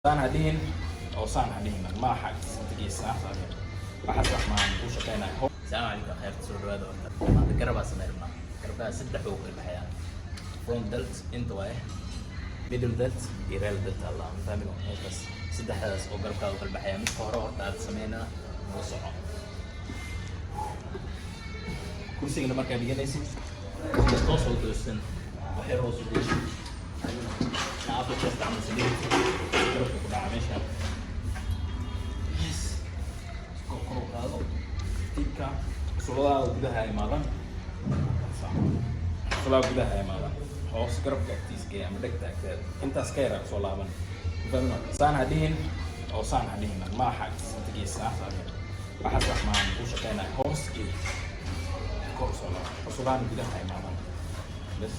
Saan ha dhihin oo saan ha dhihin, madaxa agtiisa geesaa, waxaas wax maan kuu shaqeynaya. Asalaamu calaykum, khayrta soo dhawaada. Horta maanta garabaa sameynaa. Garbaha saddex uu kala baxayaa: front delt inta waaye, middle delt iyo rear delt. Allah ma fahmin meeshaas, saddexdaas oo garabkaada u kala baxaya. Midka hore horta aad sameynaa oo soco. Kursigana markaa dhiganaysid, kursiga toos oo toosan, wax yar hoos u geysid, upper chest camal sameeyid, garabka ku dhaca meesha. Yes, kor kor u qaado tibka, xusulladaada gudaha imaadaan, xusullada gudaha imaadaan, hoos garabka agtiisa geeya ama dhegta agteeda, intaas ka yaraa kusoo laaban. Fahmino? Saan ha dhihin oo saan ha dhihin, madaxa agtiisa geesaa, waxaas wax maan kuu shaqeynaya. Hoos gee, kor usoo laabo, xusulladan gudaha imaadaan bas.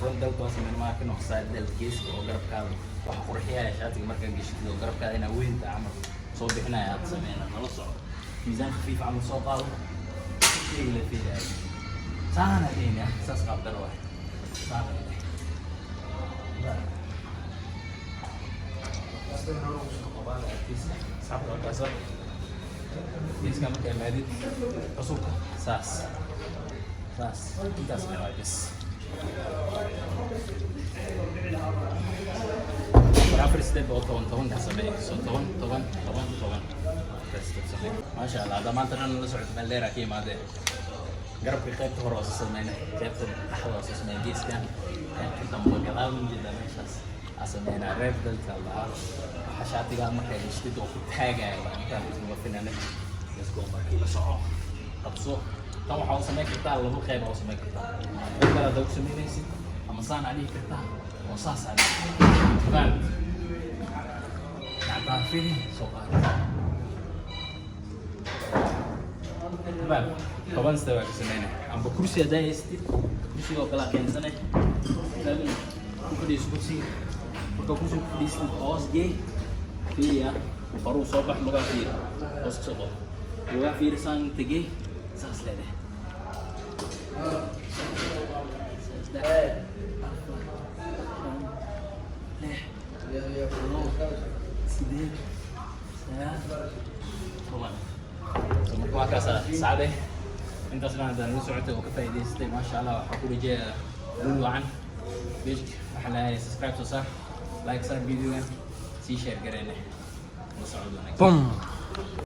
Front delt waa sameyn, maakino side delt, geeska oo garabkaada waxa qurxiyaya shaatiga markaa geshitid oo garabkaada inaa weynta camal soo bixinaya aad sameyna. Nala soco, miisaan khafiif camal soo qaado, shayga la fiiraayo. Saan ha dhihin ya, saas qaab daro waay. Saan ha dhihin. Saxabka markaasa geeska markaa imaadid, xusulka saas saas, intaas le waay bas. Afar afar step oo 10 10 ka sameey. So 10 10 10 10, afar step sameey. Maasha Allah, hadda maanta dhan la socota, meel dheer aa ka imaadee. Garabka qaybta hore waa soo sameynay, qaybta dhexda waa soo sameynay, geeskan qaybta dambe gadaal ma jeedaa, meeshaas aa sameynaa. Rear delt lahaa, waxa shaatigaa markaa gashtid oo ku taagaya waa intaan waa finaanad. Let's go. Markii la soco, qabso. Tan waxaa u samayn kartaa laba qayb aa u samayn kartaa. Qayb kale haddaa ku samaynaysid, ama saan aa dhihi kartaa oo saas aa dhihi kartaa. Gacantaan fidi, soo qaad. Faham? 10 step aa ka sameynay. Amba kursi haddaa haysatid, kursiga oo kale aa keensanay. Fahmin? Ku fadhiiso kursiga. Markaa kursiga ku fadhiisatid, hoos geey, fiiriya, horuu soo bax, lugaha fiiri, hoos kasoo qabo, lugaha fiiri, saan inta geey, saas leedahay: 3, 4, 5, 6, 7, 8, 9, 10. So marka waa kaasaa sacde. Intaas dhan haddaan la socotay oo ka faa'iidaysatay, maasha Allah, waxaa ku rajeeyaa guul wacan. Page waxaa leeyahay subscribe soo saar, like saar videogan, sii share gareyne. La socod wanaagsan. Boom.